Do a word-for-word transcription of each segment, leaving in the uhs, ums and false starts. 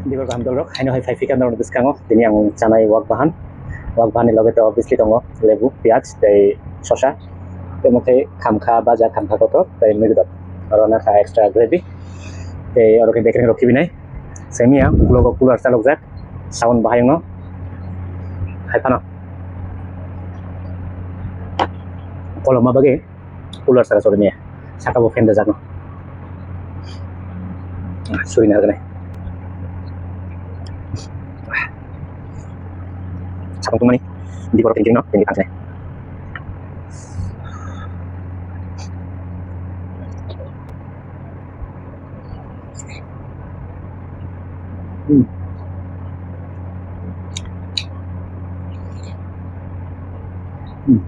Dibor kaham dolrok, haino hai phai phika norok bwskango. Tini ang chanai wak bahan. Wak bahan ni loge to obviously tongo lebu, piyaj, tei sosa. Tei omo khe khamkha baja, khamkha kotor, tei mui kotor. Oro na kha extra gravy. Tei oro khe bekereng rok khibinai. Semiya, ukulok o cooler chalokjak. Sound bahai wngno. Hai phano. Koloma bagwi. Cooler saka chori maya. Saka bo fan rwjakno. Suri narwknai. Sakong tongmani. Di borok tengkeng no, tengkeng thangnai. Hmm. Hmm.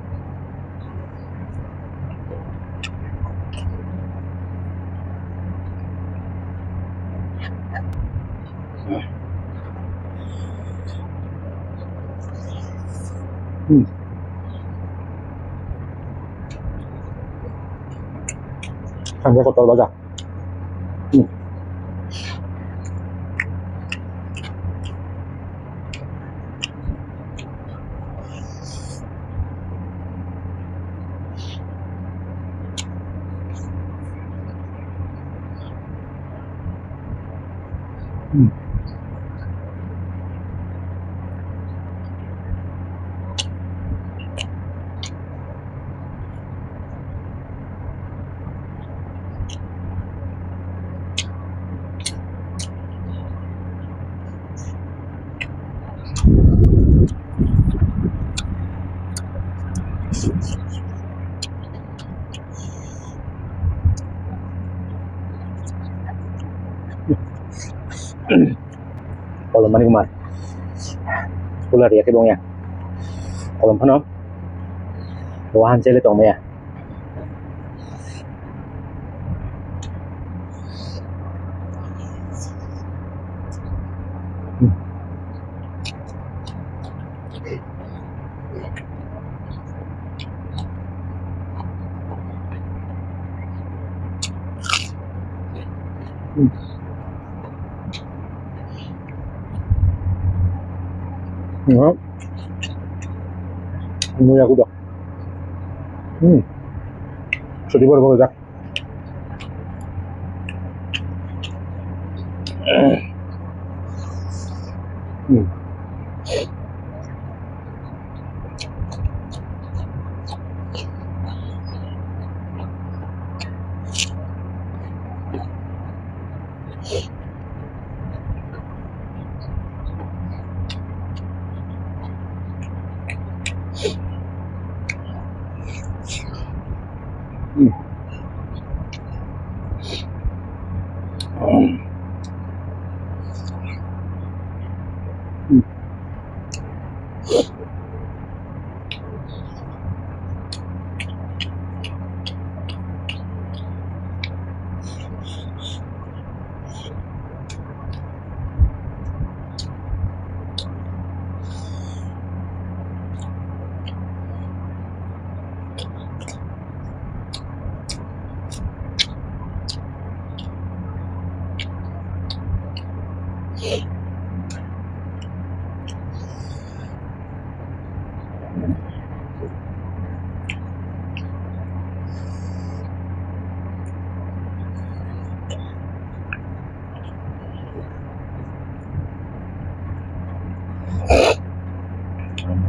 Hmm. Sampai kotor baja. Hmm. Hmm. Kolom mani kumar. Cooler ya khe bongya. Kolom phano. Wahan chele tongmaya. Muya kuda. Hmm. Sudi bor bor jak. Hmm.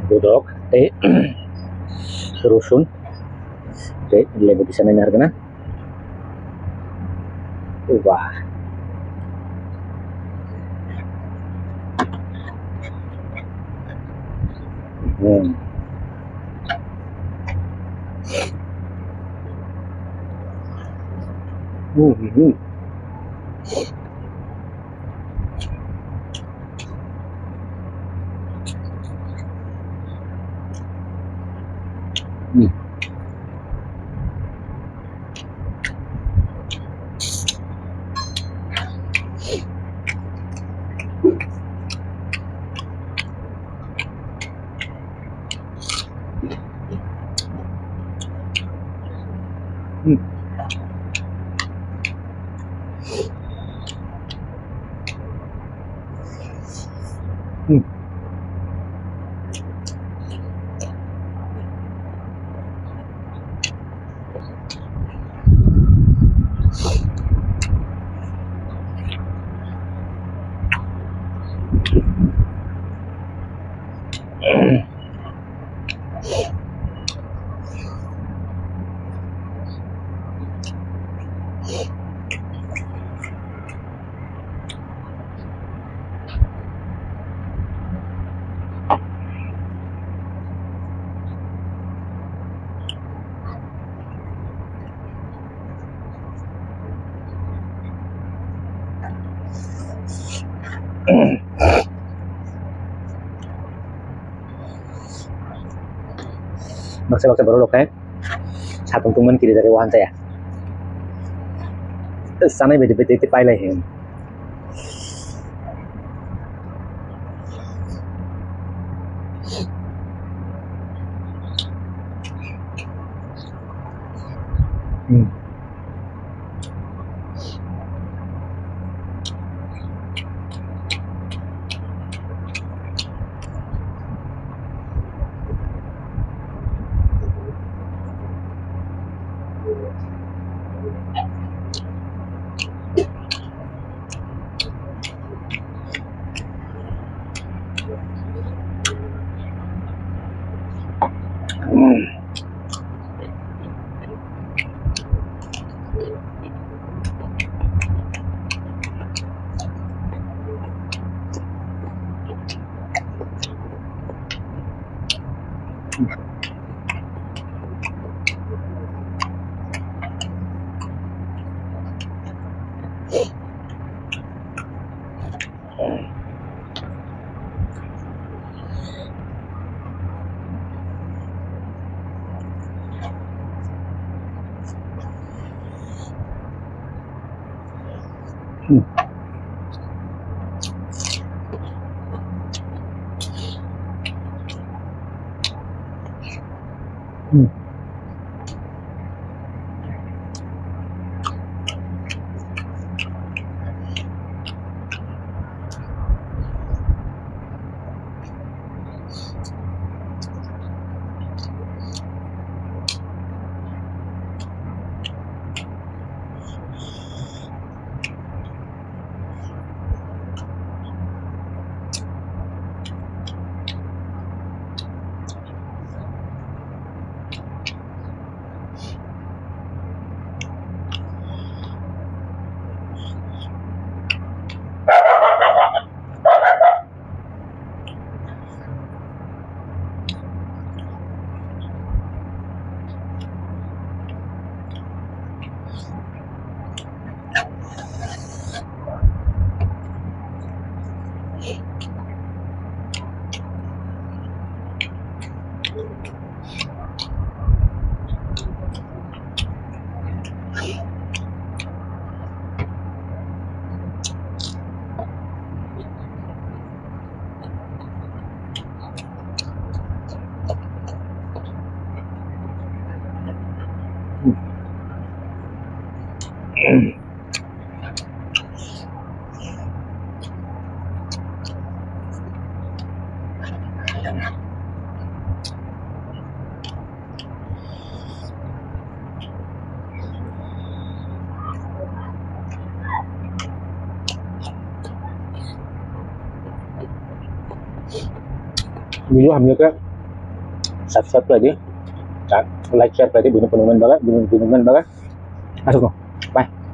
Budok tei rosun tei lebu kisa nai narwkna. Wah. Hmm. Hmm, hmm, hmm. Hmm. Hmm. Hmm. Baksa baksa borok rok khe satung tungmani kiri jagwi wahan chaya. Chanai bai de bai de pailai he. Hmm. Video hamya khe subscribe khlai di, like, share khlai di, bini phunukmani bagwi, bini phunukmani bagwi. Aswkno. Bye.